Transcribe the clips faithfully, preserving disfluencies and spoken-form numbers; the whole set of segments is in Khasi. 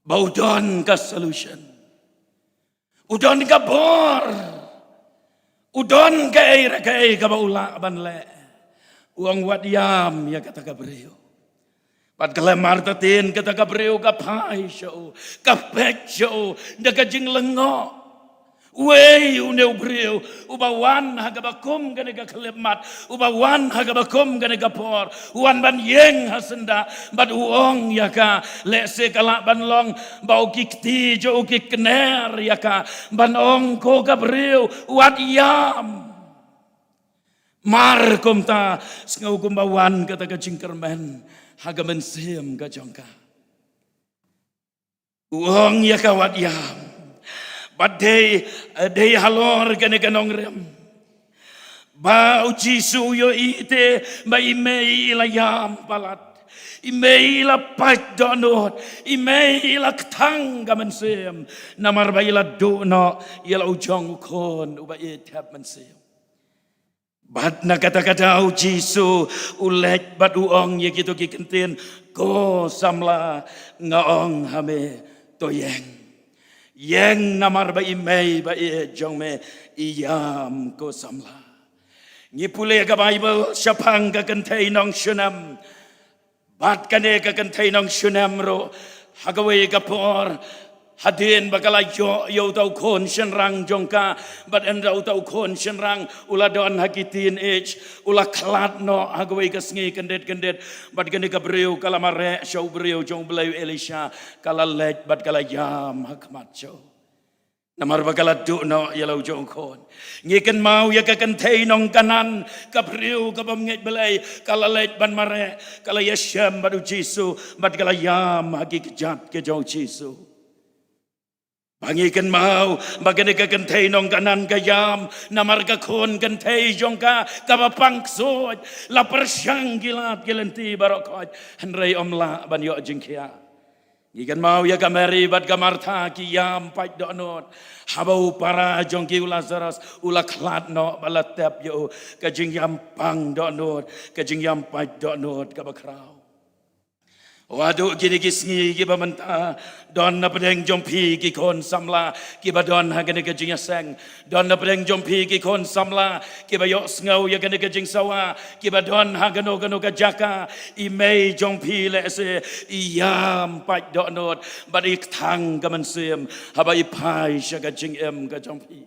ba u don ka solution, u don ka bor, u don kaei re kaei kaba u lah ban leh. U ong, wat ïam ïa kata ka briew. Bad ka leh martatien kata ka briew ka phai sha u, ka peit sha u da ka jinglyngngoh. Uei une u briew uba wan ha kaba kum kane ka khyllipmat, uba wan ha kaba kum kane ka por, u wan ban ïeng ha syndah, bad u ong ïa ka, lehse ka lah ban long ba u ki kti jong u ki kner ïa ka, ban ong, ko ka briew, wat ïam. Mar kumta, sngew kumba wan kata ka jingkyrmen ha ka mynsiem ka jong ka. U ong ïa ka, wat ïam. Bad dei, dei halor kane ka nongrim ba u Jisu u ïohi te ba i mei i la ïam palat, i mei i la pait dohnud, i mei i la kthang ka mynsiem, namar ba i la duh noh ïa la u jong u khun uba ïeit thep mynsiem. Bad na kata ka daw u Jisu u leit bad u ong ïa kito ki ktien, ko samla, nga ong ha me, to ïeng. Ïeng, namar ba i mei ba ïeit jong me i ïam, ko samla. Ngi pule ka Baibl shaphang ka kynthei nong Shunem. Bad kane ka kynthei nong Shunem ruh, ha kawei ka por, hadien ba ka la ïoh ïa uta u khun shynrang jong ka, bad ynda uta u khun shynrang u la don ha ki teenage, u la khlad noh ha kawei ka sngi kyndit kyndit, bad kane ka briew ka la mareh sha u briew jong u Blei, u Elisha, ka la leit bad ka la ïam ha khmat jong u. Namar ba ka la duh noh ïa la u jong u khun. Ngi kynmaw ïa ka kynthei nong Kanan, ka briew kaba ym ngeit Blei, ka la leit ban mareh, ka la ïashem bad u Jisu, bad ka la ïam ha ki kjat ki jong u Jisu. Ba ngi kynmaw ba kane ka kynthei nong Kanan ka ïam namar ka khun kynthei jong ka kaba pang ksuid, la pyrshang ki lad ki lynti baroh khoit, hynrei ym lah ban ïoh jingkhiah. Ngi kynmaw ïa ka Mary bad ka Martha, ki ïam pait dohnud. Haba u para jong ki u Lazarus u la khlad noh, ba la tep ïa u, ka jingïam pang dohnud, ka jingïam pait dohnud kaba khraw. Haduh kine ki sngi kiba mynta, don na pdeng jong phi ki khun samla kiba don ha kane ka jingïaseng. Don na pdeng jong phi ki khun samla kiba ïohsngew ïa kane ka jingsawa, kiba don ha kano kano ka jaka. I mei jong phi lehse i ïam pait dohnud bad i kthang ka mynsiem haba i phai sha ka jingim ka jong phi.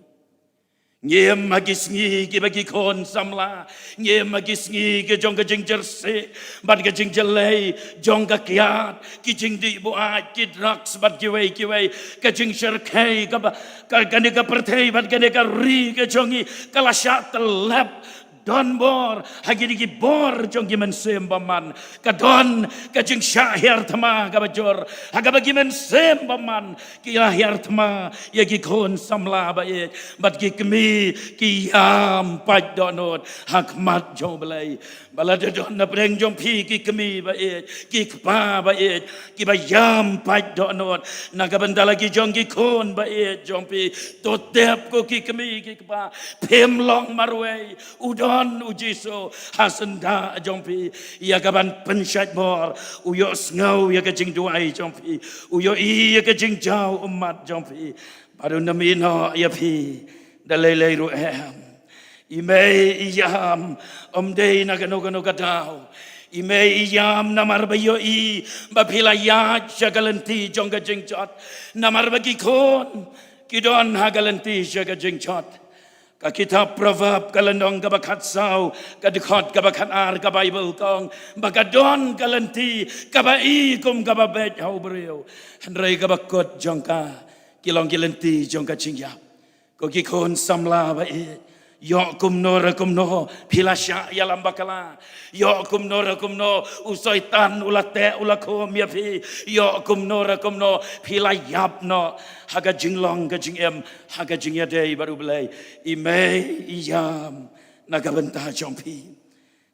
Ngi im ha ki sngi kiba ki khun samla, ngi im ha ki sngi ki jong ka jingjyrsieh bad ka jingjyllei jong ka kiad, ki jingdih buaid, ki drugs bad kiwei kiwei, ka jingshyrkhei kaba ka, kane ka pyrthei bad kane ka ri ka jong ngi ka la shah tyllep. Don bor ha kine ki bor jong ki mynsiem bymman. Ka don ka jingshah hiar thma kaba jur ha kaba ki mynsiem bymman ki la hiar thma ïa ki khun samla ba ïeit bad ki kmie ki ïam pait dohnud ha khmat jong U Blei. Ba lada don na pdeng jong phi ki kmie ba ïeit, ki kpa ba ïeit kiba ïam pait dohnud na ka bynta la ki jong ki khun ba ïeit jong phi, to tip ko ki kmie ki kpa, phim long marwei. U don U Jisu ha syndah jong phi ïa kaban pynshait bor. U ïohsngew ïa ka jingduwai jong phi, u ïohi ïa ka jingjaw ummat jong phi. Bad un ym ïehnoh ïa phi da lei lei ruh em. I mei i ïam ym dei na kano kano ka daw. I mei i ïam namar ba ïohi ba phi la ïaid sha ka lynti jong ka jingjot, namar ba ki khun ki don ha ka lynti sha ka jingjot. Ka kitab Proverb ka lynnong kaba khatsaw, ka dkhot kaba khatar, ka Baibl ka ong ba ka don ka lynti kaba i kum kaba beit ha u briew, hynrei kaba kut jong ka ki long ki lynti jong ka jingïap. Ko ki khun samla ba ïeit, ïoh kumno re kumno phi la shah ïalam bakla, ïoh kumno re kumno u Soitan u la teh u la khum ïa phi, ïoh kumno re kumno phi la ïap noh ha ka jinglong ka jingim, ha ka jingïadei bad U Blei, i mei i ïam na ka bynta jong phi.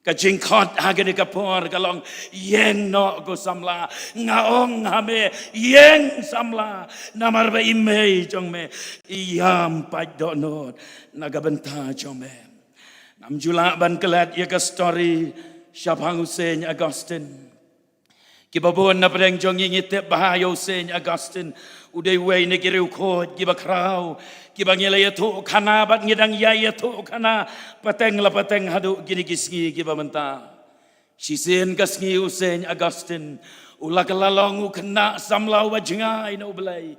Ka jingkhot ha kane ka por ka long, ïeng noh ko samla. Nga ong ha me, ïeng samla, namar ba i mei jong me i ïam pait dohnud na ka bynta jong me. Ngam ju lah ban klet ïa ka story shaphang u Saint Augustine. Kiba bun na pdeng jong ngi ngi tip ba ha ïa u Saint Augustine, u dei uwei na ki riewkhuid kiba khraw, kiba ngi la ïathuh khana bad ngi dang ïai ïathuh khana pateng la pateng haduh kine ki sngi kiba mynta. Shisien ka sngi u Saint Augustine u la kylla long u khynnah samla uba jngai na U Blei.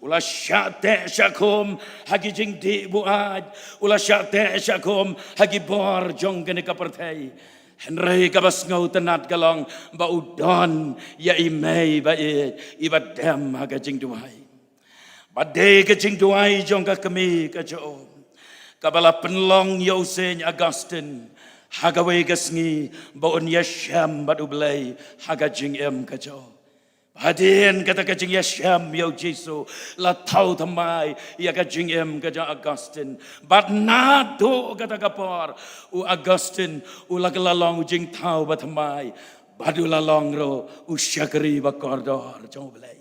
U la shah teh shah khum ha ki jingdih buaid, u la shah teh shah khum ha ki bor jong kane ka pyrthei. Hynrei kaba sngewtynnat ka long ba u don ïa i mei ba ïeit iba dem ha ka jingduwai. Ba dei ka jingduwai jong ka kmie ka jong u kaba la pynlong ïa u Saint Augustine ha kawei ka sngi ba un ïashem bad U Blei ha ka jingim ka jong u. Hadien kata ka jingïashem ïa u Jisu la thaw thymmai ïa ka jingim ka jong Augustine. Bad naduh kata ka por u Augustine u la kylla long u jingthaw ba thymmai bad u la long ruh u shakri ba kordor jong U Blei.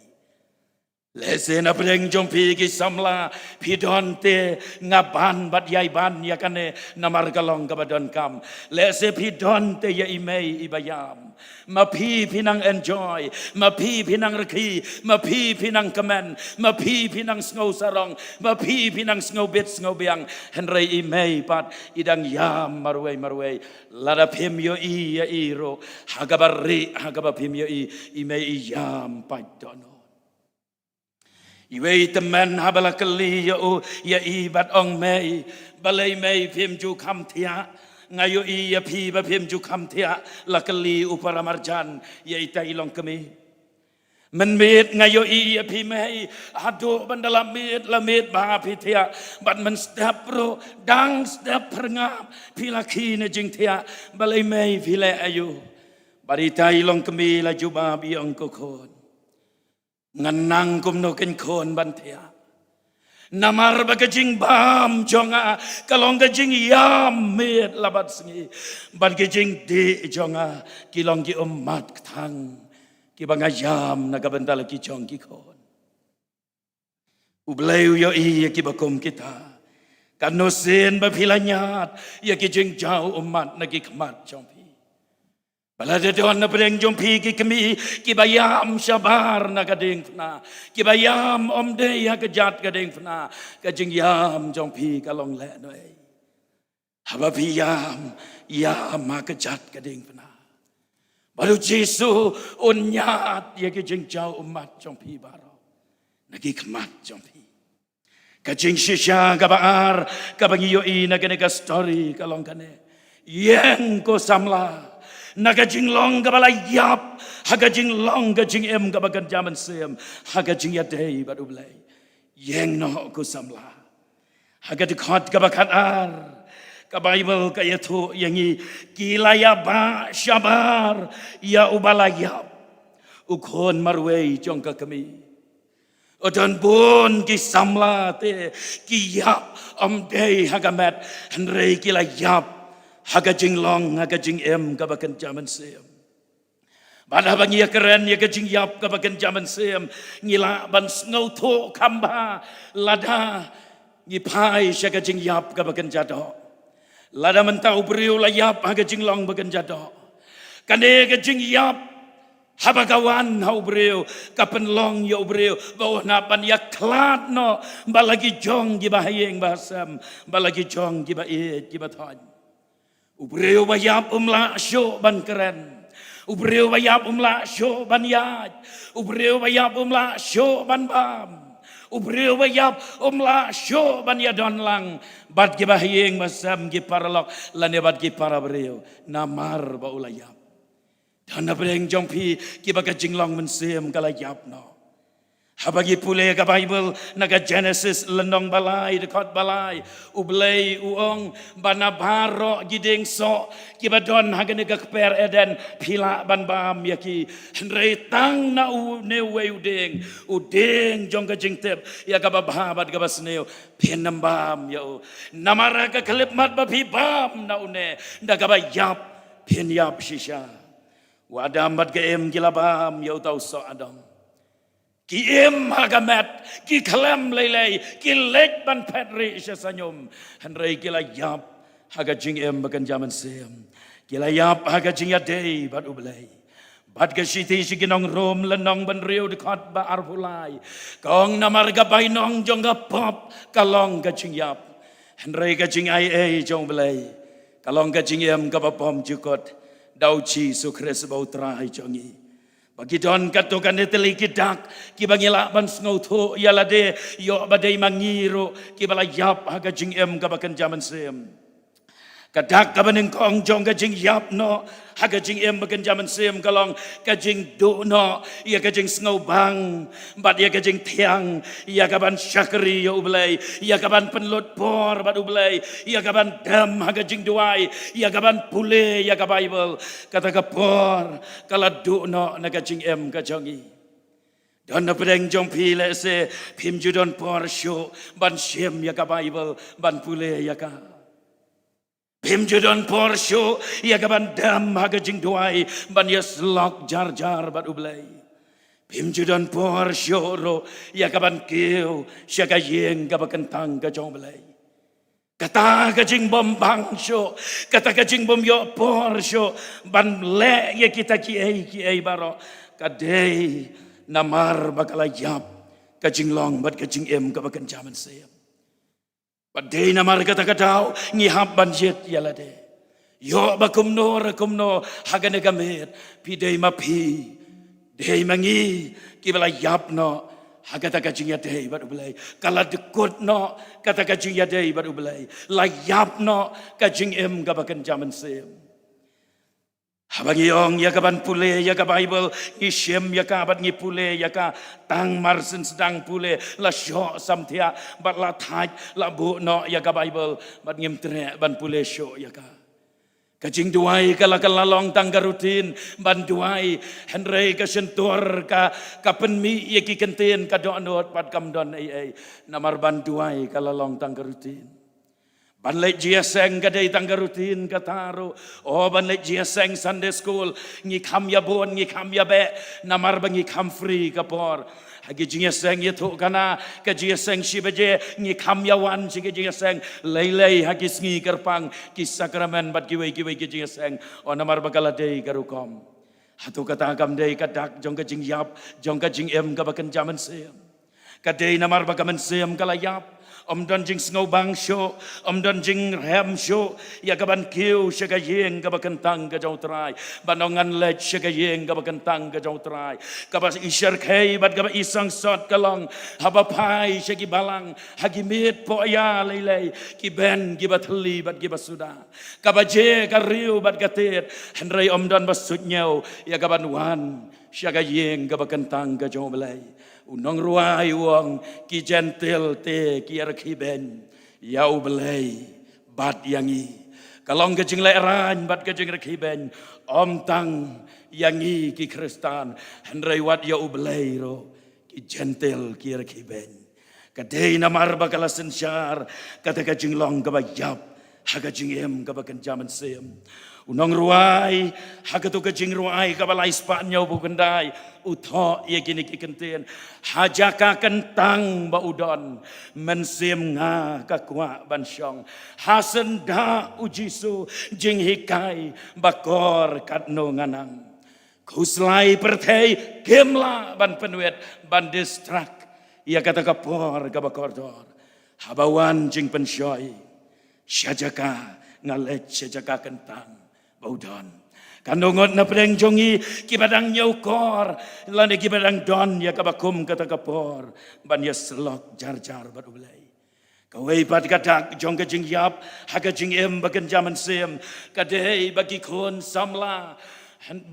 Lehse na pdeng jong phi ki samla phi don te nga ban bad ïai ban ïa kane namar ka long kaba donkam. Lehse phi don te ïa i mei iba ïam. Ma phi phi nang enjoy, ma phi phi nang rkhie, ma phi phi nang kmen, ma phi phi nang sngew sarong, ma phi phi nang sngew bit sngew biang. Hynrei i mei pat i dang ïam marwei marwei. Lada phim ïohi ïa i ruh ha kaba rieh ha kaba phim ïohi, i mei i ïam pat dohnud. Iwei i tymmen haba la kylli ïa u ïa i bad ong, mei, balei mei phim ju kham thiah? Nga ïohi ïa phi ba phim ju kham thiah. La kylli u paramarjan ïa itai i longkmie. Mynmiet nga ïohi ïa phi mei, haduh ban da la miet la miet ba phi thiah. Bad mynstep ruh dang step pyrngap phi la khie na jingthiah. Balei mei phi leh aïu? Bad itai i longkmie la jubab ïa u, ko khun, ngan nang kumno kein khun ban thiah? Namar ba ka jingbam jong nga ka long ka jingïam miet la bad sngi, bad ka jingdih jong nga ki long ki ummat kthang kiba nga ïam na ka bynta la ki jong ki khun. U Blei u ïohi ïa kiba kum kita. Katno sien ba phi la ñiad ïa ki jingjaw ummat na ki khmat jong phi. Ba lada don na pdeng jong phi ki kmie kiba ïam shabar na ka diengphna, kiba ïam ym dei ha ka jait ka diengphna, ka jingïam jong phi ka long lehnohei? Haba phi ïam, ïam ha ka jait ka diengphna. Bad u Jisu un ñiad ïa ki jingjaw ummat jong phi baroh na ki khmat jong phi. Ka jingshisha kaba ar kaba ngi ïohi na kane ka story ka long kane. Ïeng ko samla na ka jinglong kaba la ïap ha ka jinglong ka jingim kaba kynja mynsiem ha ka jingïadei bad U Blei. Ïeng noh ko samla. Ha ka dkhot kaba khatar ka Baibl ka ïathuh ïa ngi, ki la ïabah shabar ïa uba la ïap, u khun marwei jong ka kmie. Don bun ki samla te ki ïap ym dei ha ka met, hynrei ki la ïap ha ka jinglong ha ka jingim kaba kynja mynsiem. Bad haba ngi ïakren ïa ka jingïap kaba kynja mynsiem, ngi lah ban sngewthuh kham bha lada ngi phai sha ka jingïap kaba kynja doh. Lada mynta u briew la ïap ha ka jinglong ba kynja doh, kane ka jingïap haba ka wan ha u briew ka pynlong ïa u briew ba u hap ban ïakhlad noh bad la ki jong kiba ha ïing ba ha sem, bad la ki jong kiba ïeit kiba thoiñ. U briew ba ïap um lah shuh ban kren. U briew ba ïap um lah shuh ban ïaid. U briew ba ïap um lah shuh ban bam. U briew ba ïap um lah shuh ban ïadon lang bad kiba ha ïing ba ha sem, ki paralok lane bad ki para briew, namar ba u la ïap. Don na pdeng jong phi kiba ka jinglong mynsiem ka la ïap noh. Haba ngi pule ka Baibl na ka Genesis lynnong ba lai, dkhot ba lai, U Blei u ong ba na baroh ki dieng soh kiba don ha kane ka kper Eden phi lah ban bam ïa ki. Hynrei tang na une uwei u dieng, u dieng jong ka jingtip ïa kaba bha bad kaba sniew, phin ym bam ïa u. Namar ha ka khyllipmat ba phi bam na une, da kaba ïap phin ïap shisha. U Adam bad ka Im ki la bam ïa uta u soh adong. Ki im ha ka met, ki khlem lei lei, ki leit ban phet rieh sha shñiuh, hynrei ki la ïap ha ka jingim ba kynja mynsiem. Ki la ïap ha ka jingïadei bad U Blei. Bad ka shithi sha ki nong Rom lynnong ba hynriew dkhot ba arphew lai ka ong, namar ka bainong jong ka pop ka long ka jingïap, hynrei ka jingai ei jong U Blei ka long ka jingim kaba bymjukut da U Jisu Khrist ba U Trai jong ngi. Ba ki don katto katne tylli ki dak kiba ngi lah ban sngewthuh ïa lade, ïoh ba dei ma ngi ruh kiba la ïap ha ka jingim kaba kynja mynsiem. Ka dak kaba nyngkong jong ka jingïap noh ha ka jingim ba kynja mynsiem ka long ka jingduh noh ïa ka jingsngewbang bad ïa ka jingthiang ïa ka ban shakri ïa U Blei, ïa ka ban pynlut por bad U Blei, ïa ka ban dem ha ka jingduwai, ïa ka ban pule ïa ka Baibl. Kata ka por ka la duh noh na ka jingim ka jong ngi. Don na pdeng jong phi lehse phim ju don por shuh ban shim ïa ka Baibl, ban pule ïa ka. Phim ju don por shuh ïa ka ban dem ha ka jingduwai, ban ïasyllok jar jar bad U Blei. Phim ju don por shuh ruh ïa ka ban kiew sha ka ïing kaba kyntang ka jong U Blei. Kata ka jingbym bang shuh, kata ka jingbym ïoh por shuh ban leh ïa kita kiei kiei baroh, ka dei namar ba ka la ïap ka jinglong bad ka jingim kaba kynja mynsiem. Ba dei namar kata ka daw ngi hap ban jied ïa lade. Ïoh ba kumno re kumno ha kane ka miet, phi dei ma phi, dei ma ngi kiba la ïap noh ha kata ka jingïadei bad U Blei. Ka la dkut noh kata ka jingïadei bad U Blei. La ïap noh ka jingim kaba kynja mynsiem. Haba ngi ong ïa ka ban pule ïa ka Baibl, ngi shim ïa ka bad ngi pule ïa ka, tang mar syn sdang pule la shoh samthiah bad la thait, la buh noh ïa ka Baibl bad ngim treh ban pule shuh ïa ka. Ka jingduwai ka la, ka la long tang ka routine ban duwai, hynrei ka shyntur ka, ka pynmih ïa ki kyntien ka dohnud bad kam don ei ei. Namar ban duwai ka la long tang ka routine. Ban leit jingïaseng ka dei tang ka routine kata ruh. O, ban leit jingïaseng Sunday school, ngi kham ïa bun, ngi kham ïa beh, namar ba ngi kham free ka por. Ha ki jingïaseng ïathuhkhana, ka jingïaseng shi baje, ngi kham ïa wan sha ki jingïaseng. Lei lei ha ki sngi kyrpang, ki sakramen bad kiwei kiwei ki jingïaseng. O, namar ba ka la dei ka rukom. Hato kata kam dei ka dak jong ka jingïap, jong ka jingim kaba kynja mynsiem? Ka dei namar ba ka mynsiem ka la ïap. Ym don jingsngewbang shuh, ym don jingrhem shuh ïa ka ban kiew sha ka ïing kaba kyntang ka jong U Trai, ban ong ngan leit sha ka ïing kaba kyntang ka jong U Trai. Kaba i shyrkhei bad kaba i sangsot ka long haba phai sha ki balang, ha ki miet pohïa lei lei, ki beiñ kiba thylli bad kiba suda. Kaba je ka riew bad ka tied, hynrei ym don ba suidñiew ïa ka ban wan sha ka ïing kaba kyntang ka jong U Blei. U nongrwai u ong, ki Jentil te ki ïarakhi beiñ ïa U Blei bad ïa ngi. Ka long ka jinglehraiñ bad ka jingrakhi beiñ, ym tang ïa ngi ki Khristan, hynrei wat ïa U Blei ruh ki Jentil ki ïarakhi beiñ. Ka dei namar ba ka la synshar kata ka jinglong kaba ïap ha ka jingim kaba kynja mynsiem. U nongrwai, ha kato ka jingrwai kaba lai spah hynñiewphew khyndai, u thoh ïa kine ki kyntien: Ha jaka kyntang ba u don, mynsiem nga ka kwah ban shong. Ha syndah U Jisu, jinghikai ba kor katno nga nang. Khuslai pyrthei kim lah ban pynwit, ban distract ïa kata ka por kaba kordor. Haba wan jingpynshoi, sha jaka nga leit, sha jaka kyntang ba u don. Katno ngut na pdeng jong ngi kiba dang ñiewkor lane kiba dang don ïa kaba kum kata ka por ban ïasyllok jar jar bad U Blei? Kawei pat ka dak jong ka jingïap ha ka jingim ba kynja mynsiem ka dei ba ki khun samla,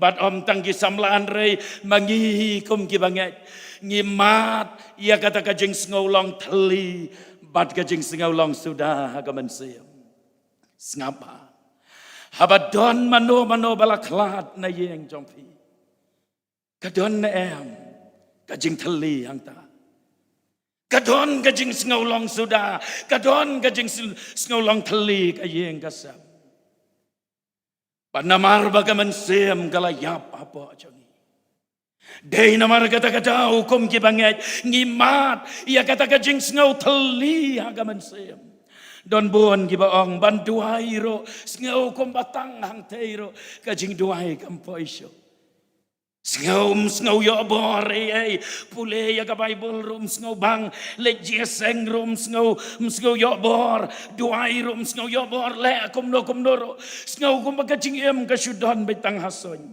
bad ym tang ki samla hynrei ma ngi hi kum ki bangeit, ngi mad ïa kata ka jingsngew long thylli bad ka jingsngew long suda ha ka mynsiem. Sngap bha, haba don mano mano ba la khlad na ïing jong phi, ka don ne em ka jingthylli hangta? Ka don ka jingsngew long suda, ka don ka jingsngew long thylli ka ïing ka sem? Bad namar ba ka mynsiem ka la ïap hapoh jong ngi, dei namar kata ka daw kum ki bangeit ngi mad ïa kata ka jingsngew thylli ha ka mynsiem. Don bun kiba ong ban duwai ruh sngew kumba tang hangtei ruh, ka jingduwai kam poi shuh. Sngew, ym sngew ïoh bor ei ei. Pule ïa ka Baibl ruh ym sngew bang. Leit jingïaseng ruh ym sngew, ym sngew ïoh bor. Duwai ruh ym sngew ïoh bor. Leh kumno kumno ruh, sngew kumba ka jingim ka shu don beit tang ha suiñ.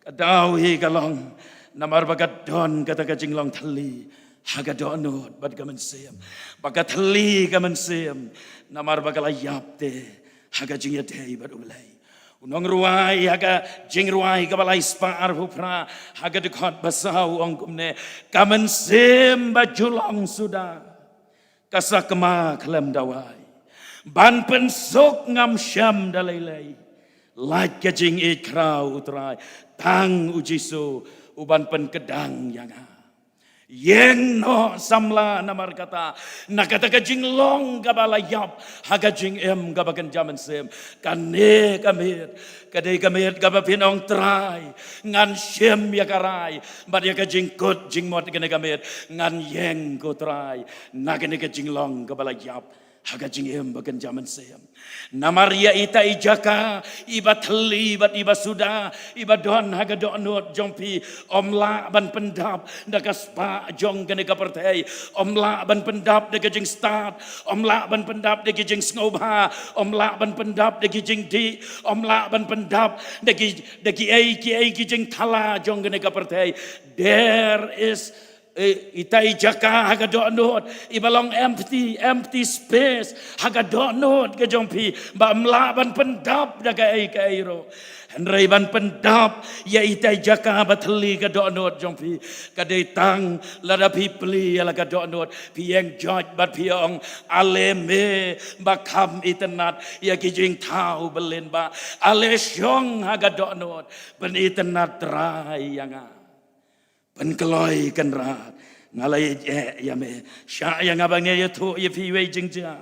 Ka daw hi ka long namar ba ka don kata ka jinglong thylli ha ka dohnud bad ka mynsiem. Ba ka thylli ka mynsiem namar ba ka la ïap te ha ka jingïadei bad U Blei. U nongrwai ha ka jingrwai kaba lai spah arphew phra ha ka dkhot ba saw u ong kumne: Ka mynsiem ba ju long suda ka sakma khlem dawai. Ban pynsuk ngam shem da lei lei. Lait ka jingïeit khraw U Trai, tang U Jisu u ban pynkdang ïa nga. Ïeng noh samla namar kata na kata ka jinglong kaba la ïap ha ka jingim kaba kynja mynsiem. Kane ka miet ka dei ka miet kaba phin ong: Trai, ngan shim ïa ka rai bad ïa ka jingkut jingmut kane ka miet. Ngan ïeng, ko Trai, na kane ka jinglong kaba la ïap ha ka jingim ba kynja mynsiem. Namar ïa ita i jaka iba thylli bad iba suda iba don ha ka dohnud jong phi, ym lah ban pyndap da ka spah jong kane ka pyrthei. Ym lah ban pyndap da ka jingstad. Ym lah ban pyndap da ki jingsngewbha. Ym lah ban pyndap da ki jingdih. Ym lah ban pyndap da ki, da kiei kiei ki jingthala jong kane ka pyrthei. There is, eh, ita i jaka ha ka dohnud iba long empty, empty space ha ka dohnud ka jong phi ba ym lah ban pyndap da kaei kaei ruh. Hynrei ban pyndap ïa ita i jaka ba thylli ka dohnud jong phi, ka dei tang lada phi plie ïa la ka dohnud, phi ïeng joit bad phi ong: Ale Me ba kham itynnad ïa ki jingthaw ba lyngba, ale shong ha ka dohnud ban itynnad Trai ïa nga. Pynkloi Kynrad, nga la ïeit eh ïa Me. Shah ïa nga ba ngan ïathuh ïa phi iwei i jingjia.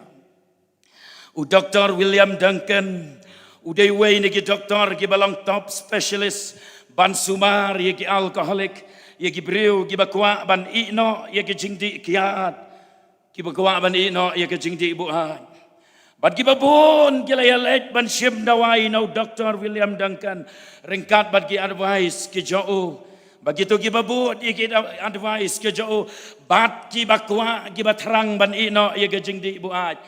U Doktor William Duncan u dei uwei na ki doktor kiba long top specialist ban sumar ïa ki alcoholic, ïa ki briew kiba kwah ban ïeh noh ïa ki jingdih kiad, kiba kwah ban ïeh noh ïa ki jingdih buaid. Bad kiba bun ki la ïaleit ban shim dawai na u Doktor William Duncan ryngkat bad ki advice ki jong u. Bad kito kiba bud ïa ki advice ki jong u bad kiba kwah, kiba thrang ban ïeh noh ïa ki jingdih buaid,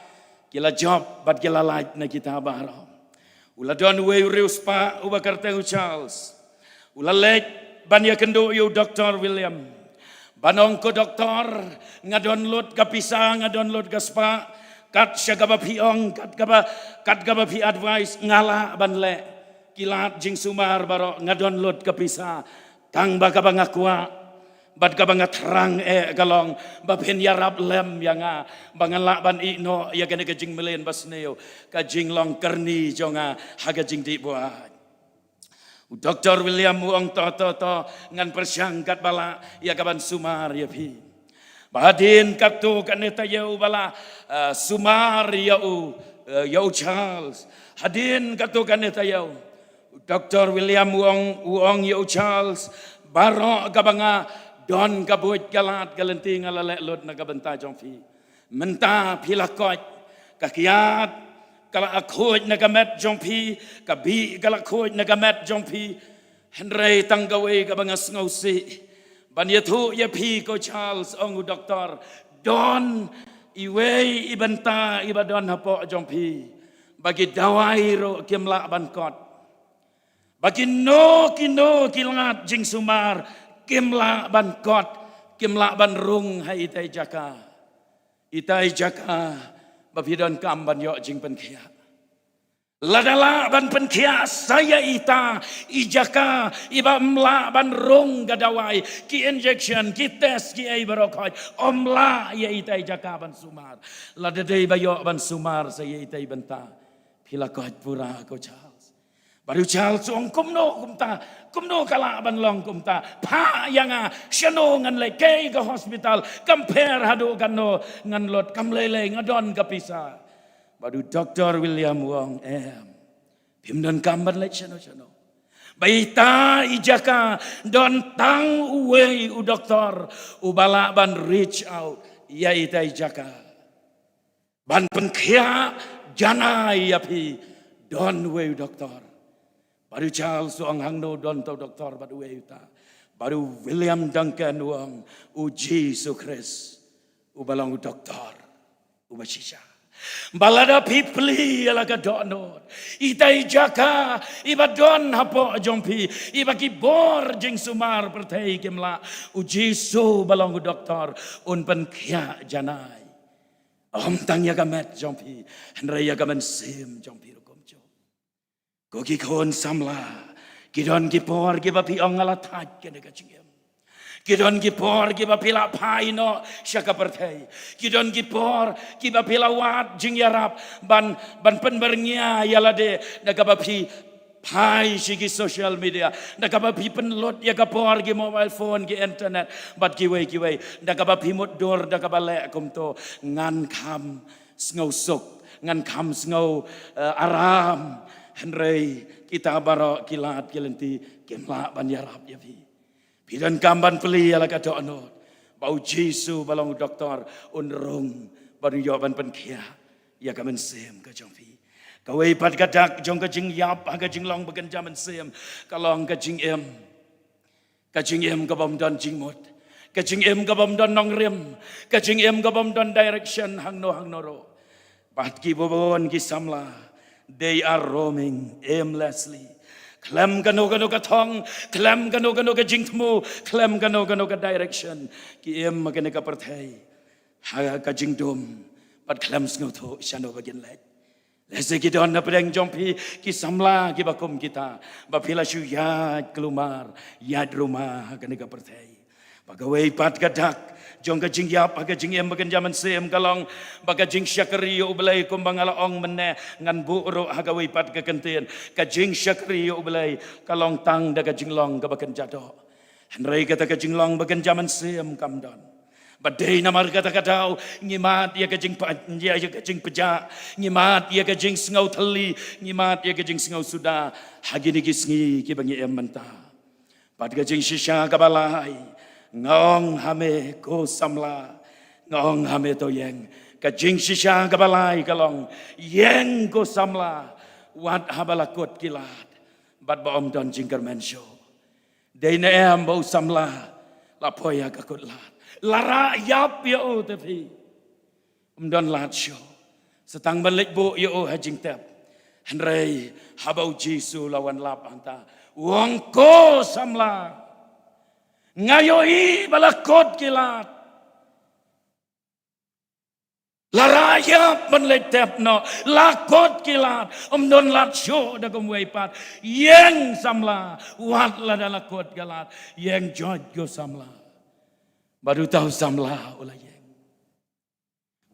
ki la jop bad ki la lait na kita baroh. U la don uwei u riewspah uba kyrteng u Charles. U la leit ban ïakynduh ïa u Doktor William, ban ong: Ko Doktor, nga don lut ka pisa, nga don lut ka spah. Kat sha kaba phi ong, kat kaba, kat kaba phi advice, nga lah ban leh. Ki lad jingsumar baroh, nga don lut ka pisa. Tang ba kaba nga kwah bad kaba nga thrang eh ka long ba phin ïarap lem ïa nga ba ngan lah ban ïeh noh ïa kane ka jingmlien basniew, ka jinglong kyrni jong nga ha ka jingdih buaid. U Doktor William u ong: To, to, to, ngan pyrshang katba lah ïa ka ban sumar ïa phi. Ba hadien katto katne taïew ba la, eh, sumar ïa u, eh, ïa u Charles. Hadien katto katne taïew, u Doktor William u ong, u ong ïa u Charles: Baroh kaba nga don, ka buit ka lad ka lynti, nga la leh lut na ka bynta jong phi. Mynta phi la koit, ka kiad ka la khuid na ka met jong phi, ka bih ka la khuid na ka met jong phi. Hynrei tang kawei kaba nga sngewsih ban ïathuh ïa phi, ko Charles, ong u doktor: Don iwei i bynta iba don hapoh jong phi, ba ki dawai ruh kim lah ban kot, ba kino kino ki lad jingsumar kim lah ban kot, kim lah ban rung ha ita i jaka. Ita i jaka ba phi donkam ban ïoh jingpynkhiah. Lada lah ban pynkhiah sa ïa ita i jaka iba ym lah ban rung ka dawai, ki injection, ki test, kiei baroh khoit, ym lah ïa ita i jaka ban sumar. Lada dei ba ïoh ban sumar sa ïa ita i bynta, phi la koit pura, ko Charles. Bad u Charles u ong: Kumno kumta? Kumno ka lah ban long kumta? Phah ïa nga, shano ngan leit, kaei ka hospital, kam pher haduh katno ngan lut, kam lei lei, nga don ka pisa. Bad u Doktor William u ong: Em, phim donkam ban leit shano shano. Ba ita i jaka don tang uwei u doktor uba lah ban reach out ïa ita i jaka, ban pynkhiah janai ïa phi. Don uwei u doktor. Bad u Charles u ong: Hangno don uta u doktor bad uwei uta? Bad u William Duncan u ong, u Jisu Khrist uba long u doktor uba shisha. Ba lada phi plie ïa la ka dohnud, ita i jaka iba don hapoh jong phi, iba ki bor jingsumar pyrthei kim lah, u Jisu ba long u doktor un pynkhiah janai. Ym tang ïa ka met jong phi, hynrei ïa ka mynsiem jong phi ruh kumjuh. Ko ki khun samla, ki don ki por kiba phi ong nga la thait kane ka jingim. Ki don ki por kiba phi la phai noh sha ka pyrthei. Ki don ki por kiba phi la wad jingïarap ban, ban pynbyrngia ïa lade da kaba phi phai sha ki social media, da kaba phi pynlut ïa ka por ki mobile phone, ki internet bad kiwei kiwei, da kaba phi mutdur da kaba leh kumto. Ngan kham sngewsuk, ngan kham sngew, eh, aram. Hynrei kita baroh ki lad ki lynti kim lah ban ïarap ïa phi. Phi donkam ban plie ïa la ka dohnud ba u Jisu ba long u doktor un rung ban ïoh ban pynkhiah ïa ka mynsiem ka jong phi. Kawei pat ka dak jong ka jingïap ha ka jinglong ba kynja mynsiem ka long ka jingim, ka jingim ka bym don jingmut, ka jingim ka bym don nongrim, ka jingim ka bym don direction hangno hangno ruh. Bad ki bun ki samla, they are roaming aimlessly. Khlem kano kano ka thong, khlem kano kano ka jingthmu, khlem kano kano ka direction, ki im ha kane ka pyrthei ha ka jingdum bad khlem sngewthuh shano ba kin leit. Lehse ki don hapdeng jong phi ki samla kiba kum kita, ba phi la shu ïaid kulmar ïaid ruma ha kane ka pyrthei. Ba kawei pat ka dak jong ka jingïap ha ka jingim ba kynja mynsiem ka long ba ka jingshakri ïa U Blei, kumba nga la ong mynne, ngan buh ruh ha kawei pat ka kyntien. Ka jingshakri ïa U Blei ka long tang da ka jinglong kaba kynja doh. Hynrei kata ka jinglong ba kynja mynsiem kam don. Ba dei namar kata ka daw ngi mad ïa ka jingpa-, ïa, ïa ka jingpjah, ngi mad ïa ka jingsngew thylli, ngi mad ïa ka jingsngew suda ha kine ki sngi kiba ngi im mynta. Bad ka jingshisha kaba lai, nga ong ha me ko samla, nga ong ha me to ïeng. Ka jingshisha kaba lai ka long, ïeng ko samla, wat haba la kut ki lad bad ba ym don jingkyrmen shuh. Dei ne em ba u samla la poi ha ka kut lad? La rah ïap ïa u te phi. Ym don lad shuh. Sa tang ban leit buh ïa u ha jingtep. Hynrei haba u Jisu la wan lap hangta, u ong, ko samla, nga ïohi ba la kut ki lad. La rah ïap ban leit tep noh, la kut ki lad, ym don lad shuh da kumwei pat. Ïeng samla, wat lada la kut ki lad, ïeng joit ko samla. Bad uta u samla u la ïeng.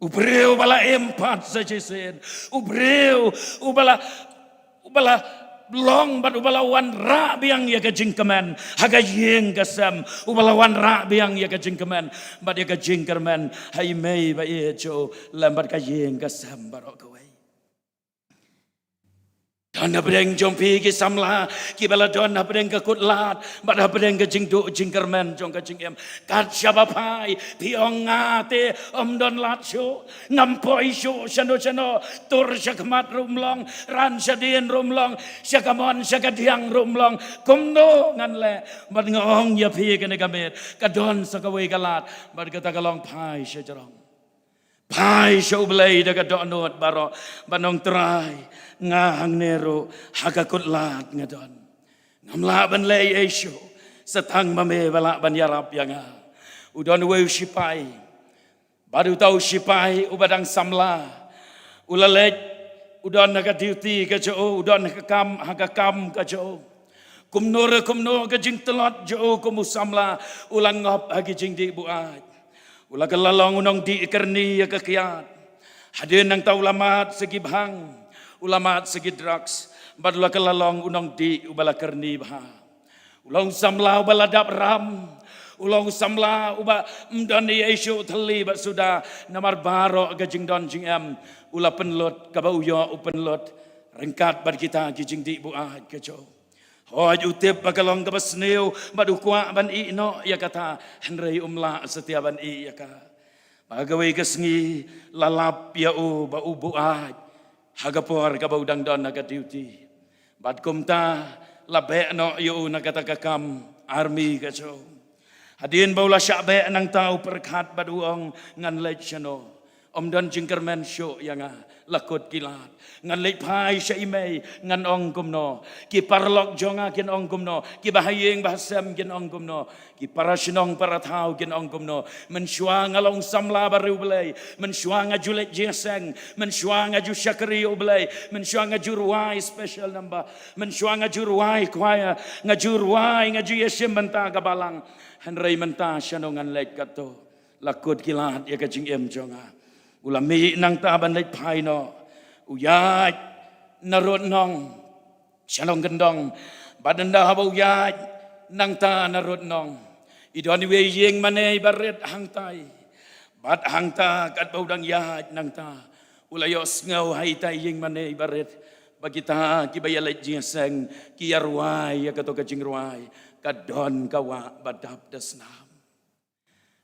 U briew uba la im pat sa shisien. U briew uba la, uba la long bad uba la wanrah biang ïa ka jingkmen ha ka ïing ka sem. Uba la wanrah biang ïa ka jingkmen bad ïa ka jingkyrmen ha i mei ba ïeit jong u lem bad ka ïing ka sem baroh kawei. Don hapdeng jong phi ki samla kiba la don hapdeng ka kut lad bad hapdeng ka jingduh jingkyrmen jong ka jingim. Kat shaba phai phi ong, nga te ym don lad shuh, ngam poi shuh shano shano, tur sha khmat ruh ym long, ran shadien ruh ym long, sha kamon sha kadiang ruh ym long. Kumno ngan leh? Bad nga ong ïa phi kane ka miet, ka don sa kawei ka lad, bad kata ka long phai shajrong. Phai sha U Blei da ka dohnud baroh, bad ong, Trai, nga hangne ruh ha ka kut lad nga don. Ngam lah ban leh ei ei shuh, sa tang ma me ba lah ban ïarap ïa nga. U don uwei u shipai, bad uta u shipai uba dang samla, u la leit, u don ha ka duty ka jong u, u don ha ka kam, ha ka kam ka jong u. Kumno re kumno ka jingtlot jong u kum u samla, u la ngop ha ki jingdih buaid. U la kylla long u nongdih kyrni ïa ka kiad. Hadien nangta u la mad sa ki bhang, u la mad sa ki drugs, bad u la kylla long u nongdih uba la kyrni bha. U long u samla uba la dap ram, u long u samla uba ym don ei ei shuh thylli bad suda, namar baroh ka jingdon jingem u la pynlut, kaba u ïoh u pynlut ryngkat bad kita ki jingdih buaid ka jong u. Hooid, u tip ba ka long kaba sniew bad u kwah ban ïeh noh ïa kata, hynrei um lah satia ban ïeh ïa ka. Ba kawei ka sngi la lap ïa u ba u buaid ha ka por kaba u dang don ha ka duty. Bad kumta la beh noh ïa u na kata ka kam army ka jong u. Hadien ba u la shah beh nangta u pyrkhat bad u ong, ngan leit shano? Ym don jingkyrmen shuh ïa nga. La kut ki lad. Ngan leit phai sha i mei, ngan ong kumno? Ki paralok jong nga kin ong kumno? Ki bahaïing bahasem kin ong kumno? Ki para shnong para thaw kin ong kumno? Mynshuwa nga long samla bariewblei. Mynshuwa nga ju leit jingïaseng. Mynshuwa nga ju shakri ïa u Blei. Mynshuwa nga ju rwai special number. Mynshuwa nga ju rwai choir. Nga ju rwai, nga ju ïashim bynta ka balang. Hynrei mynta shano ngan leit katto? La kut ki lad ïa ka jingim jong nga. U la mih nangta ban leit phai noh. U ïaid na rud nong sha nongkyndong. Bad ynda haba u ïaid nangta na rud nong, i don iwei i ïing mane iba rit hangtai. Bad hangta katba u dang ïaid nangta, u la ïohsngew ha itai i ïing mane iba rit ba kita kiba ïaleit jingïaseng ki ïarwai ïa kato ka jingrwai, Ka don ka wah ba dap da snam.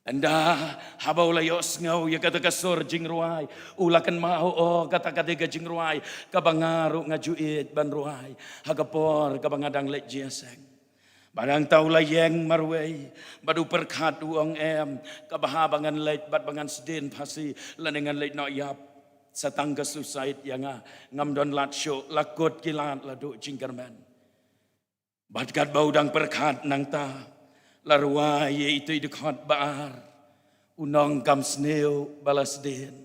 Ynda haba u la ïohsngew ïa kata ka sur jingrwai, u la kynmaw, o, kata ka dei ka jingrwai kaba nga ruh nga ju ïeit ban rwai ha ka por kaba nga dang leit jingïaseng. Bad hangta u la ïeng marwei bad u pyrkhat, u ong, em, ka bha ba ngan leit bad ba ngan sdien phasi lane ngan leit noh ïap sa tang ka suicide ïa nga. Ngam don lad shuh. La kut ki lad, la duh jingkyrmen. Bad katba u dang pyrkhat nangta, la rwai ïa itu i dkhot ba ar. U nongkam sniew ba la sdien,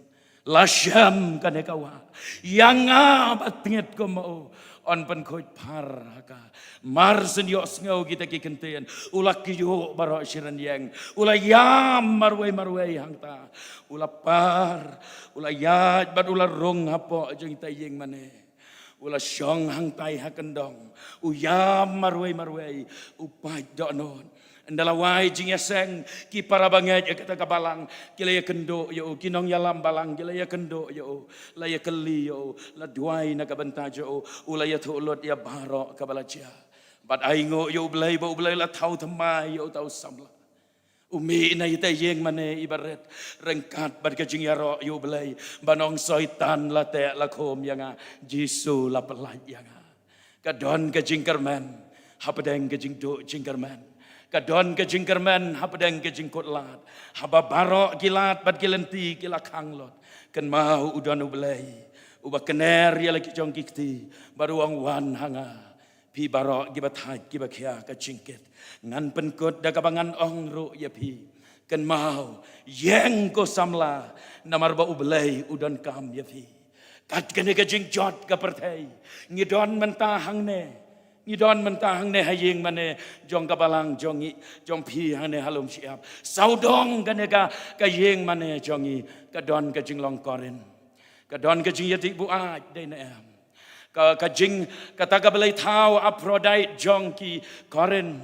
la shem kane ka wah. Ïa nga ba tngit kum u, yn pynkhuid phar ha ka. Mar shen ïohsngew kita ki kyntien, u la kyiuh baroh shi rynïeng. U la ïam marwei marwei hangta. U la par, u la ïaid bad u la rung hapoh jong ita i ïing mane. U la shong hangtai ha kyndong, u ïam marwei marwei, u pait dohnud. Ynda la wai jingïaseng, ki para bangeit ïa kata ka balang ki la ïakynduh ïa u, ki nongïalam balang ki la ïakynduh ïa u, la ïakylli ïa u, la duwai na ka bynta jong u, u la ïathuh lut ïa baroh kaba la jia. Bad ainguh ïa U Blei ba U Blei la thaw thymmai ïa uta u samla. U mih na ita i ïing mane iba rit, ryngkat bad ka jingïaroh ïa U Blei, ban ong, Soitan la teh la khum ïa nga, Jisu la pyllait ïa nga. Ka don ka jingkyrmen hapdeng ka jingduh jingkyrmen. Ka don ka jingkyrmen hapdeng ka jingkut lad. Haba baroh ki lad bad ki lynti ki la khang lut, kynmaw u don U Blei uba kner ïa la ki jong ki kti bad u ong, wan ha nga, phi baroh kiba thait kiba khia ka jingkit. Ngan pynkut da kaba ngan ong ruh ïa phi. Kynmaw, ïeng ko samla, namar ba U Blei u donkam ïa phi. Kat kane ka jingjot ka pyrthei, ngi don mynta hangne, ngi don mynta hangne ha ïing mane jong ka balang jong ngi, jong phi hangne ha Lum Shyiap. Sawdong kane ka, ka ïing mane jong ngi ka don ka jinglong Korinth. Ka don ka jingïadih buaid, dei ne em? Ka, ka jing, kata ka blei thaw Aphrodite jong ki Korinth,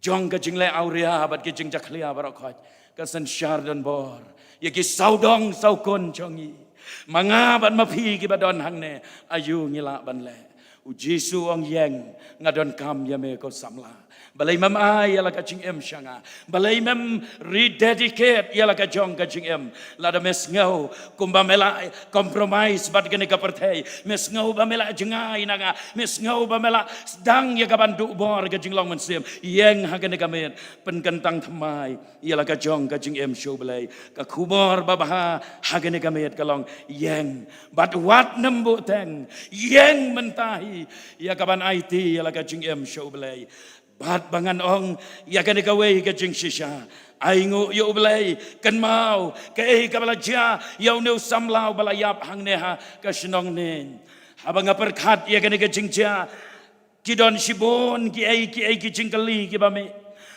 jong ka jingleh awria bad ka jingjakhlia baroh khoit, ka synshar donbor ïa ki sawdong sawkun jong ngi. Ma nga bad ma phi kiba don hangne, aïu ngi lah ban leh? U Jisu u ong, ïeng, nga donkam ïa me ko samla. Balei mem ai ïa la ka jingim sha nga? Balei mem rededicate ïa la ka jong ka jingim? Lada me sngew kumba me la compromise bad kane ka pyrthei, me sngew ba me la jngai na nga, me sngew ba me la sdang ïa ka ban duh bor ka jinglong mynsiem, ïeng ha kane ka miet, pynkyntang thymmai ïa la ka jong ka jingim sha U Blei. Ka khubor babha ha kane ka miet ka long, ïeng. Bad wat nym buhteng, ïeng mynta hi ïa ka ban aiti ïa la ka jingim sha U Blei. Bad ba ngan ong ïa kane kawei ka jingshisha, ainguh ïa U Blei, kynmaw kaei kaba la jia ïa une u samla uba la ïap hangne ha ka shnong Neiñ. Haba nga pyrkhat ïa kane ka jingjia, ki don shibun kiei kiei ki jingkylli kiba mih.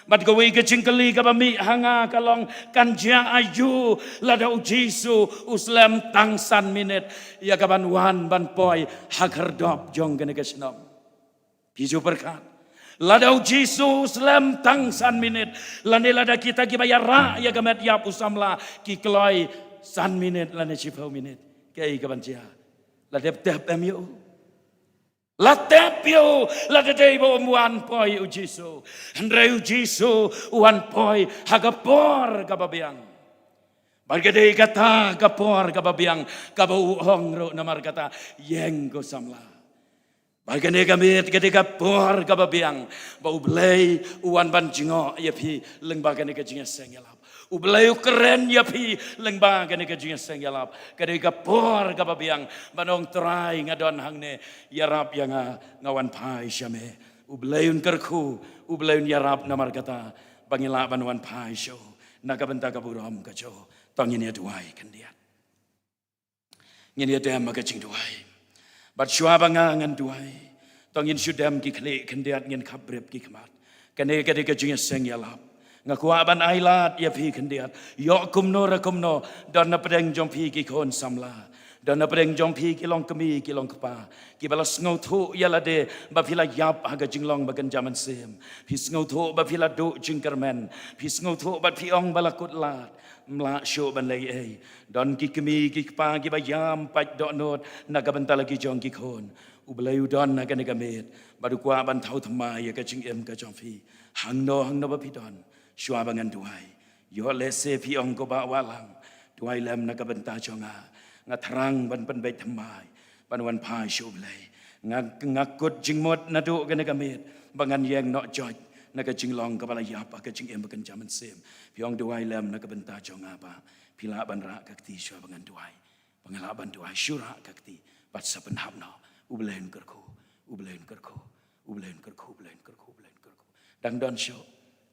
Bad kawei ka jingkylli kaba mih ha nga ka long, kan jia aïu lada U Jisu u slem tang san minit ïa ka ban wan ban poi ha khyrdop jong kane ka shnong? Phi ju pyrkhat, lada U Jisu u slem tang san minit, lane lada kita kiba ïarah ïa ka met ïap u samla ki kloi san minit lane shiphew minit, kaei ka ban jia? La dep tep em ïa u? La tep ïa u, lada dei ba um wan poi U Jisu. Hynrei U Jisu u wan poi ha ka por kaba biang. Bad ka dei kata ka por kaba biang kaba u ong ruh namar kata, ïeng ko samla. Ba kane ka miet ka dei ka por kaba biang ba U Blei u wan ban jngoh ïa phi lyngba kane ka jingïaseng ïalap. U Blei u kren ïa phi lyngba kane ka jingïaseng ïalap. Ka dei ka por kaba biang ban ong, Trai, nga don hangne, ïarap ïa nga, nga wan phai sha me. U Blei un kyrkhu, U Blei un ïarap, namar kata ba ngi lah ban wan phai sha u na ka bynta ka burom ka jong u. To ngin ïa duwai khyndiat. Ngin ïa dem ha ka jingduwai. Bad shuwa ba nga ngan duwai, to ngin shu dem ki khlieh khyndiat, ngin khapbrip ki khmat. Kane ka dei ka jingïaseng ïalap. Nga kwah ban ailad ïa phi khyndiat. Ïoh kumno re kumno, don na pdeng jong phi ki khun samla, don na pdeng jong phi ki longkmie ki longkpa kiba la sngewthuh ïa lade ba phi la ïap ha ka jinglong ba kynja mynsiem. Phi sngewthuh ba phi la duh jingkyrmen. Phi sngewthuh bad phi ong ba la kut lad, ym lah shuh ban leh ei. Don ki kmie ki kpa kiba ïam pait dohnud na ka bynta la ki jong ki khun. U Blei u don ha kane ka miet bad u kwah ban thaw thymmai ïa ka jingim ka jong phi. Hangno hangno ba phi don, shuwa ba ngan duwai, ïoh lehse phi ong, ko Bah Wahlang, duwai lem na ka bynta jong nga. Nga thrang ban pynbeit thymmai ban wan phai sha U Blei. Nga, nga kut jingmut naduh kane ka miet ba ngan ïeng noh joit na ka jinglong kaba la ïap ha ka jingim ba kynja mynsiem. Phi ong, duwai lem na ka bynta jong nga, Bah. Phi lah ban rah ka kti shuwa ba ngan duwai. Ba nga lah ban duwai, shu rah ka kti bad sa pynhap noh. U Blei un kyrkhu, U Blei un kyrkhu, U Blei un kyrkhu, U Blei un kyrkhu, U Blei un kyrkhu. Dang don shuh,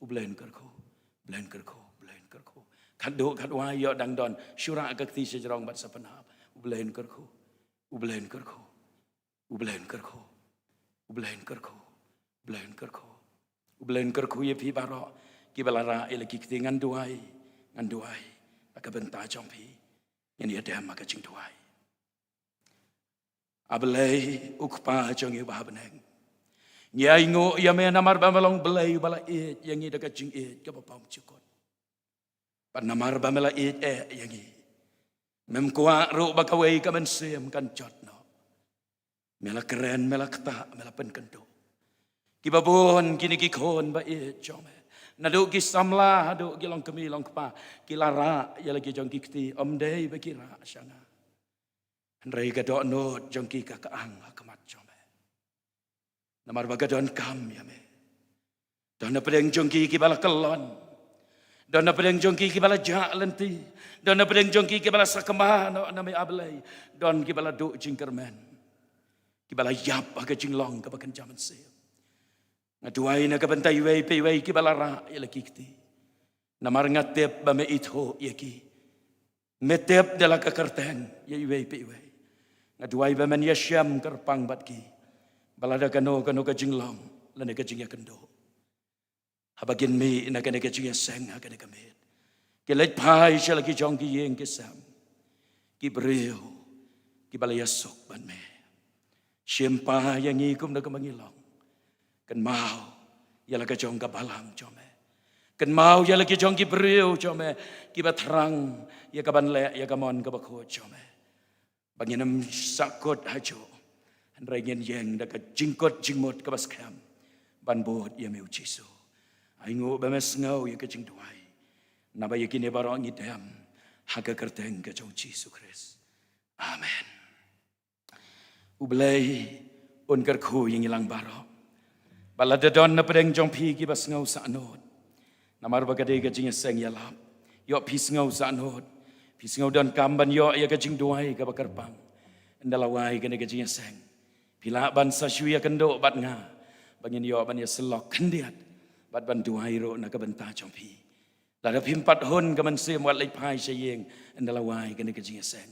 U Blei un kyrkhu, U Blei un kyrkhu, U Blei un kyrkhu. Khatduh khatwai ïoh dang don, shu rah ka kti sha jrong bad sa pynhap. U Blei un kyrkhu, U Blei un kyrkhu, U Blei un kyrkhu, U Blei un kyrkhu, U Blei un kyrkhu, U Blei un kyrkhu ïa phi baroh kiba la rah ïa la ki kti. Ngan duwai, ngan duwai ha ka bynta jong phi. Ngin ïa dem ha ka jingduwai. A Blei, u Kpa jong ngi uba ha bneng, ngi ainguh ïa me namar ba me long Blei uba la ïeit ïa ngi da ka jingïeit kaba bymjukut. Bad namar ba me la ïeit eh ïa ngi, mem kwah ruh ba kawei ka mynsiem kan jot noh. Me la kren, me la ktah, me la pynkynduh. Kiba bun kine ki khun ba ïeit jong me, naduh ki samla haduh ki longkmie longkpa, ki la rah ïa la ki jong ki kti, ym dei ba ki rah sha nga. Hynrei ka dohnud jong ki ka kyang ha khmat jong me. Namar ba ka donkam ïa me. Don na pdeng jong ki kiba la kyllon. Don na pdeng jong ki kiba la jah lynti. Don na pdeng jong ki kiba la sakma noh na me, A Blei. Don kiba la duh jingkyrmen, kiba la ïap ha ka jinglong kaba kynja mynsiem. Nga duwai na ka bynta iwei pa iwei kiba la rah ïa la ki kti. Namar nga tip ba me ithuh ïa ki. Me tip da la ka kyrteng ïa iwei pa iwei. Nga duwai ba men ïashem kyrpang bad ki ba lada kano kano ka jinglong lane ka jingïakynduh, haba kin mih na kane ka jingïaseng ha kane ka miet, ki leit phai sha la ki jong ki ïing ki sem, ki briew kiba la ïasuk bad me. Shim pa ïa ngi kumno kumba ngi long. Kynmaw ïa la ka jong ka balang jong me. Kynmaw ïa la ki jong ki briew jong me kiba thrang ïa ka ban leh ïa ka mon kaba khuid jong me. Ba ngin ym sahkut hajuh, hynrei ngin ïeng da ka jingkut jingmut kaba skhem ban bud ïa me, U Jisu. Ainguh ba me sngew ïa ka jingduwai. Naba ïa kine baroh ngi dem ha ka kyrteng ka jong U Jisu Khrist. Amen. U Blei un kyrkhu ïa ngi lang baroh. Ba lada don na pdeng jong phi kiba sngew sahnud, namar ba ka dei ka jingïaseng ïalap, ïoh phi sngew sahnud, phi sngew donkam ban ïoh ïa ka jingduwai kaba kyrpang, ynda la wai kane ka jingïaseng, phi lah ban sa shu ïakynduh bad nga ba ngin ïoh ban ïasyllok khyndiat bad ban duwai ruh na ka bynta jong phi. Lada phim pat hun ka mynsiem wat leit phai sha ïing ynda la wai kane ka jingïaseng.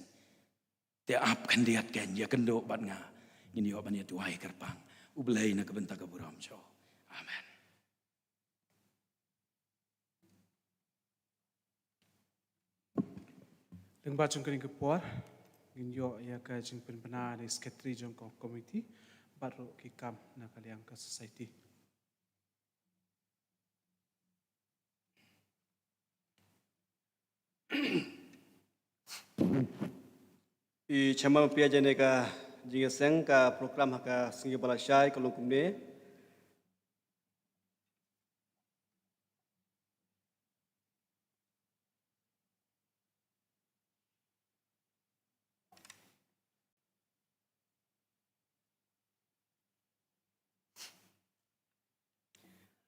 Te ap khyndiat, ken ïakynduh bad nga, ngin ïoh ban ïaduwai kyrpang. U Blei na ka bynta ka burom jong u. Amen. Lyngba jong kane ka por ngin ïoh ïa ka jingpynbna na i secretary jong ka committee bad ruh ki kam na ka liang ka society. I chairman pia jane ka jingïaseng, ka program ha ka sngi ba la shai ka long kumne.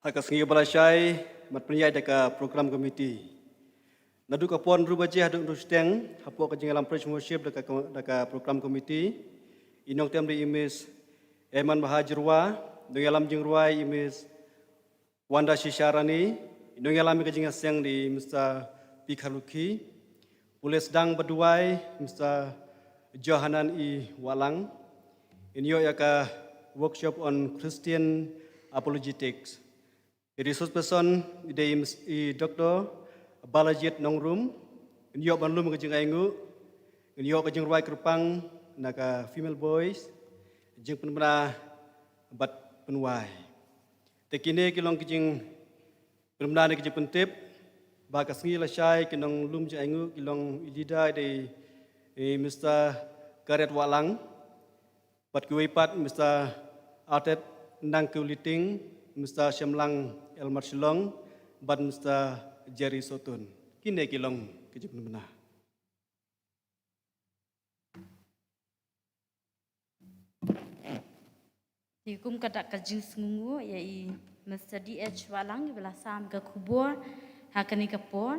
Ha ka sngi ba la shai, mat pynïaid da ka program committee. Naduh ka por hynriew baje haduh hynriew shiteng, hapoh ka jingïalam praise and worship da ka, da ka program committee, i nongtem dei i Miss Eman Baha Jyrwa, nongïalam jingrwai i Miss Wanda Shisharani, i nongïalam ïa ka jingïaseng dei i Mister P Kharlukhi, pule sdang ba duwai Mister Johanan E Wahlang, in ïoh ïa ka workshop on Christian apologetics. I resource person i dei i Doctor Balajied Nongrum, in ïoh ban lum ka jingainguh, in ïoh ka jingrwai kyrpang na ka female voice, jingpynbna bad pynwai. Te kine ki long ki jingpynbna ne ki jingpyntip ba ka sngi la shai ki nonglum jingainguh ki long i leader i dei i Mister Karet Wahlang, bad kiwei pat Mister Atet Nangkiew Liting, Mister Shemlang Elmar Shillong, bad Mister Jerry Sotun. Kine ki long ki jingpynbna. Te kum ka dak ka jingsngewnguh ïa i Mister D H Wahlang iba la sam ka khubor ha kane ka por.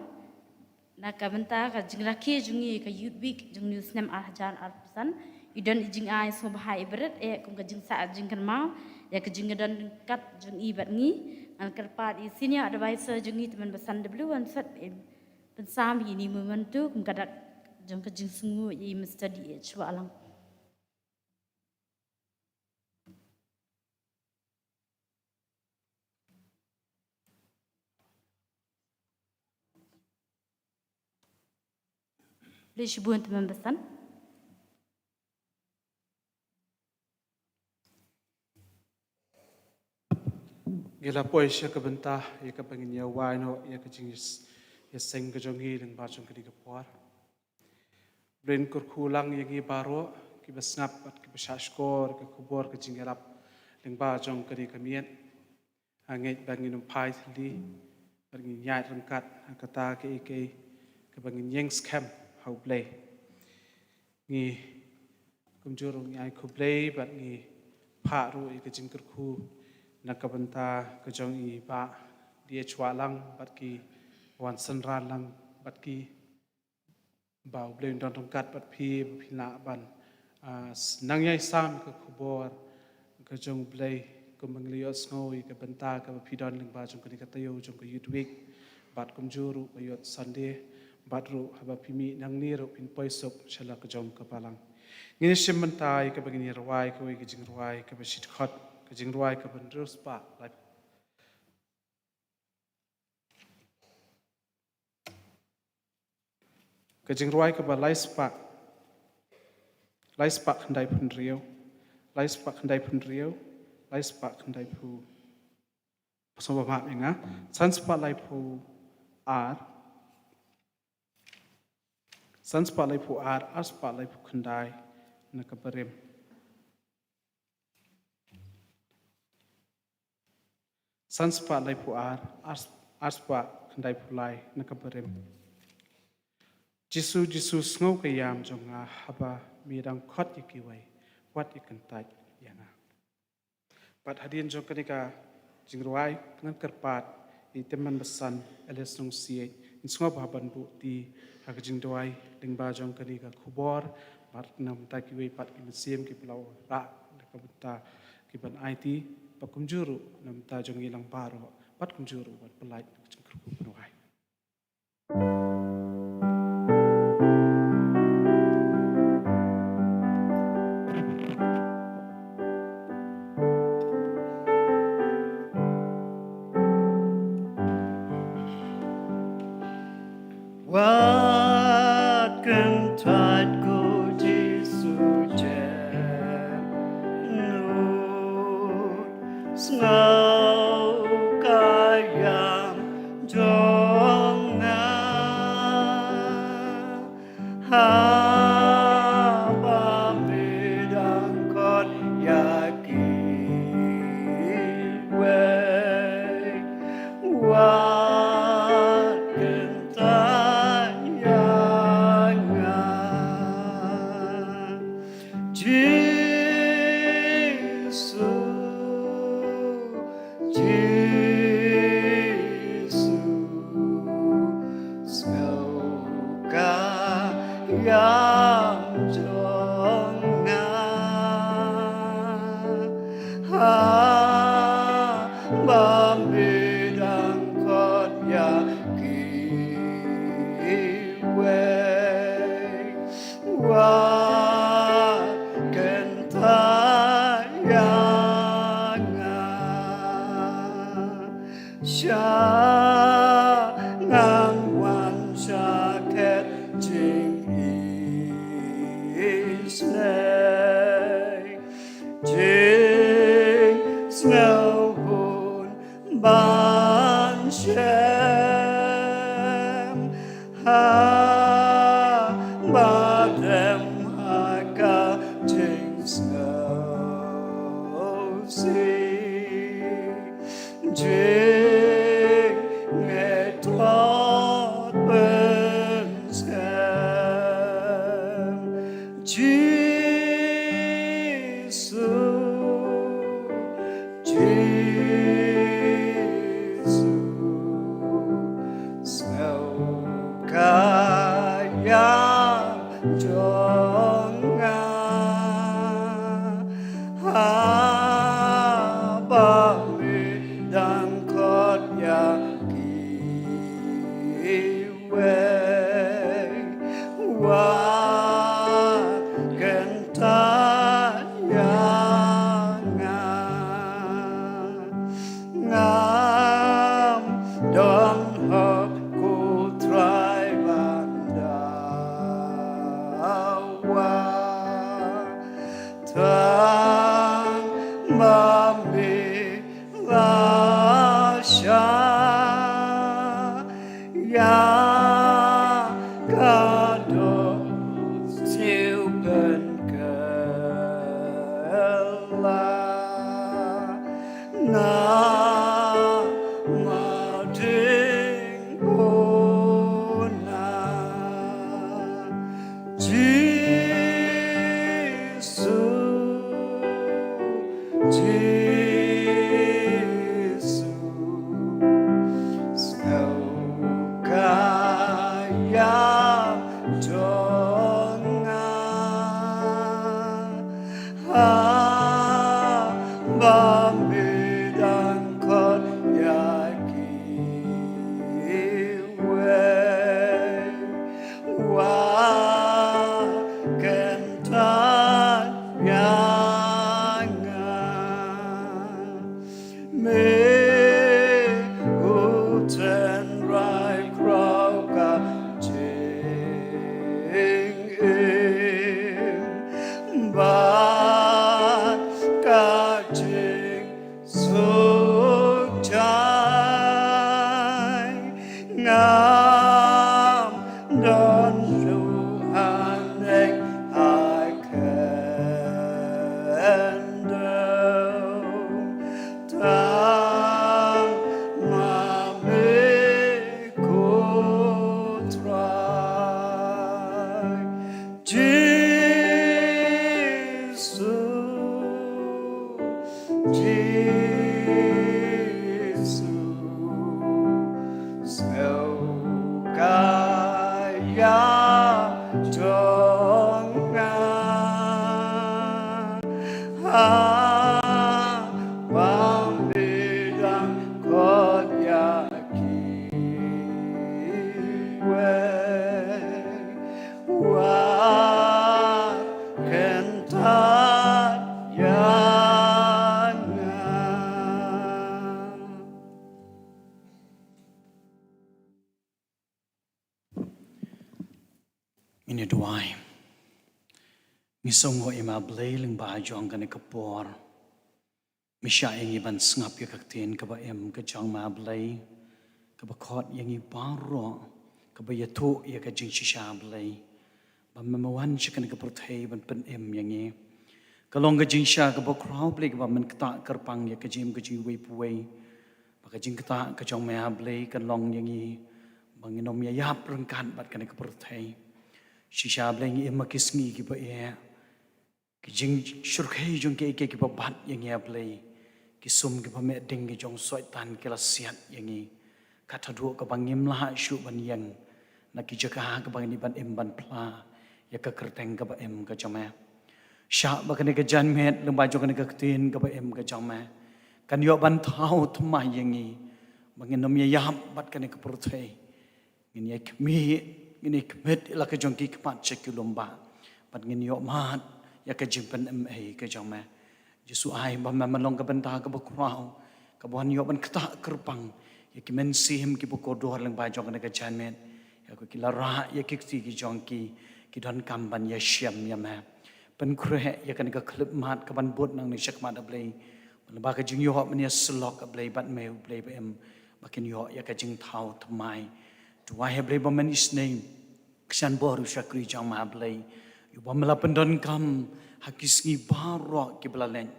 Na ka bynta ka jingrakhe jong ngi ka Youth Week jong u snem ar hajar arphew san, i don i jingai sngewbha i bret eh kum ka jingsah jingkynmaw ïa ka jingdon ryngkat jong i bad ngi. Ngan kyrpad i Senior Advisor jong ngi Tymmen Basan W Wonsot, eh, pynsam ïa ini memento kum ka dak jong ka jingsngewnguh ïa i Mister D H Wahlang. Khublei shibun Tymmen Basan. Ngi la poi sha ka bynta ïa kaba ngin ïa wai noh ïa ka jingïaseng ka jong ngi lyngba jong kane ka por. Blei un kyrkhu lang ïa ngi baroh kiba sngap bad kiba shahshkor ka khubor ka jingïarap lyngba jong kane ka miet. Nga ngeit ba ngin ym phai thylli bad ngin ïaid ryngkat ha kata kaei kaei kaba ngin ïeng skhem ha U Blei. Ngi kumjuh ruh ngi ai khublei bad ngi phah ruh ïa ka jingkyrkhu na ka bynta ka jong i Bah D H Wahlang bad ki wan synran lang bad ki. Ba U Blei un don ryngkat bad phi ba phin lah ban, ah, nang ïai sam ka khubor ka jong U Blei kumba ngi la ïohsngew ïa ka bynta kaba phi don lyngba jong kane ka taïew jong ka Youth Week bad kumjuh ruh ka Youth Sunday bad ruh haba phi mih nangne ruh phin poi suk sha la ka jong ka balang. Ngin ïa shim bynta ïa kaba ngin ïa rwai kawei ka jingrwai kaba shi dkhot, ka jingrwai kaba hynriew spah lai Ka jingrwai kaba lai spah, lai spah khyndai phew hynriew, lai spah khyndai phew hynriew, lai spah khyndai phew. Sngewbha map ïa nga, san spah lai phew ar, san spah lai phew ar, ar spah lai phew khyndai na kaba rim. San spah lai phew ar, ar, ar spah khyndai phew lai na kaba rim. Jisu, Jisu, sngew ka ïam jong nga haba me dang khot ïa kiwei, wat ïa kyntait ïa nga. Bad hadien jong kane ka jingrwai ngan kyrpad ïa i Tymmen Basan Elias Nongsiej, in sngewbha ban buh ti ha ka jingduwai lyngba jong kane ka khubor, bad na bynta kiwei pat ki mynsiem kiba la rah na ka bynta ki ban aiti, bad kumjuh ruh na bynta jong ngi lang baroh, bad kumjuh ruh ban pyllait na ka jingkyrkhu ban wai. Wat kyntait ko Jisu, jem nud, sngew ka ïam jong nga. Haba me dang khot ïa kiwei, wat kyntait ïa nga. Jisu, Jisu. ka ïam jong nga. Haba me dang khot ïa kiwei, wat kyntait ïa nga. Sha ngan wan sha khet jingisynei, jingsngewhun ban shem, haba dem ha ka jingsngewsih. Jingngeit tlot pynskhem. Jisu, Jisu, sngew ka ïam jong nga. Haba me dang khot ïa kiwei, wat kyntait ïa nga. Ngam don hok, ko Trai, ban dawa, tang ma me la shah ïa ka dohsniew pynkylla. Namar ding bun na. Jisu, Jisu, sngew ka ïam jong nga. Haba me dang khot ïa kiwei, wat kyntait ïa nga. Me u tynrai khraw ka jingim bad ka jingsngewsih. Ngam don ruh haneng ha khyndew, tang ma me, ko Trai. Jisu, Jisu, sngew ka ïam jong nga. Haba me dang khot ïa kiwei, wat kyntait ïa nga. Ngin ïa duwai. Ngi sngewnguh ïa me, A Blei, lyngba jong kane ka por. Me shah ïa ngi ban sngap ïa ka ktien kaba im ka jong me, A Blei, kaba khot ïa ngi baroh, kaba ïathuh ïa ka jingshisha, A Blei, ba me, me wan sha kane ka pyrthei ban pynim ïa ngi. Ka long ka jingshisha kaba khraw, Blei, kaba men ktah kyrpang ïa ka jingim ka jong iwei pa iwei. Ba ka jingktah ka jong me, A Blei, kan long ïa ngi ba ngin ym ïa ïap ryngkat bad kane ka pyrthei. Shisha, Blei, ngi im ha ki sngi kiba eh. Ki jingshyrkhei jong kiei kiei kiba bat ïa ngi, A Blei, ki sum kiba meh ding ki jong u Soitan ki la siat ïa ngi. Kat haduh kaba ngim lah shuh ban ïeng. na ki jaka kaba ngi ban im ban phla ïa ka kyrteng kaba im ka jong me. Shah ba kane ka janmiet lyngba jong kane ka ktien kaba im ka jong me kan ïoh ban thaw thymmai ïa ngi ba ngin ym ïa ïap bad kane ka pyrthei. Ngin ïa khmih, ngin ïa khmih ïa la ka jong ki khmat sha ki lum bah. Bad ngin ïoh mad ïa ka jingpynim ei ka jong me. Jisu, ai ba me ban long ka bynta kaba khraw, kaba wan ïoh ban ktah kyrpang ïa ki mynsiem kiba kordor lyngba jong kane ka janmiet. Ïa ki la rah ïa ki kti ki jong ki, ki donkam ban ïashem ïa me. Pynkhreh ïa kane ka khyllipmat kaban bud nangne shakhmat, A Blei. Lyngba ka jingïoh ban ïasyllok, A Blei, bad me, A Blei ba im, ba kin ïoh ïa ka jingthaw thymmai. Duwai, A Blei, ba men isynei ka shan bor u shakri jong me, A Blei, ïa uba me la pyndonkam ha ki sngi baroh kiba la leit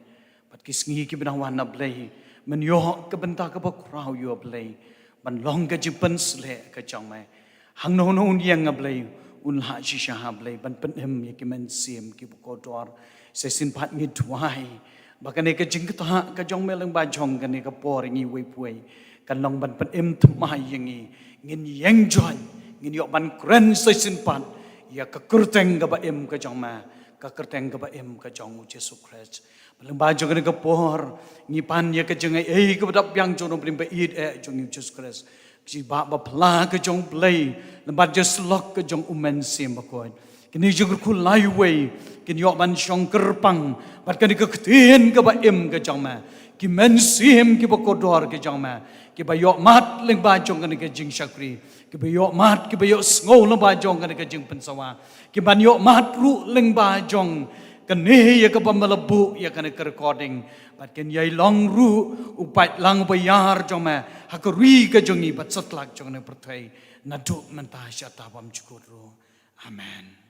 bad ki sngi kiba nang wan, A Blei. Men ïoh ka bynta kaba khraw ïa u, A Blei, ban long ka jingpynsleh ka jong me. Hangno hangno un ïeng, A Blei, un lah shisha, A Blei, ban pynim ïa ki mynsiem kiba kordor. Sa shisien pat ngi duwai ba kane ka jingktah ka jong me lyngba jong kane ka por ngi wei pwei kan long ban pynim thymmai ïa ngi. Ngin ïeng join, ngin ïoh ban kren sa shisien pat ïa ka kyrteng kaba im ka jong me, ka kyrteng kaba im ka jong u Jisu Khrist. Lyngba jong kane ka por ngi pan ïa ka jingai ei kaba dap biang jong u Nongpynim ba ïeit eh jong ngi u Jisu Khrist. Ka jingbah ba phla ka jong u Blei lyngba jingïasyllok ka jong u Mynsiem Bakhuid. Kine ki jingkyrkhu laiwei kin ïoh ban shong kyrpang bad kane ka ktien kaba im ka jong me. Ki mynsiem kiba kordor ka jong me, kiba ïoh mad lyngba jong kane ka jingshakri, kiba ïoh mad, kiba ïoh sngew lyngba jong kane ka jingpynsawa, kiban ïoh mad ruh lyngba jong kane ïa kaba me la buh ïa kane ka recording. Bad kin ïai long ruh u paidlang ba ïar jong me ha ka ri ka jong ngi bad satlak jong kane ka pyrthei, naduh mynta shata bymjukut ruh. Amen.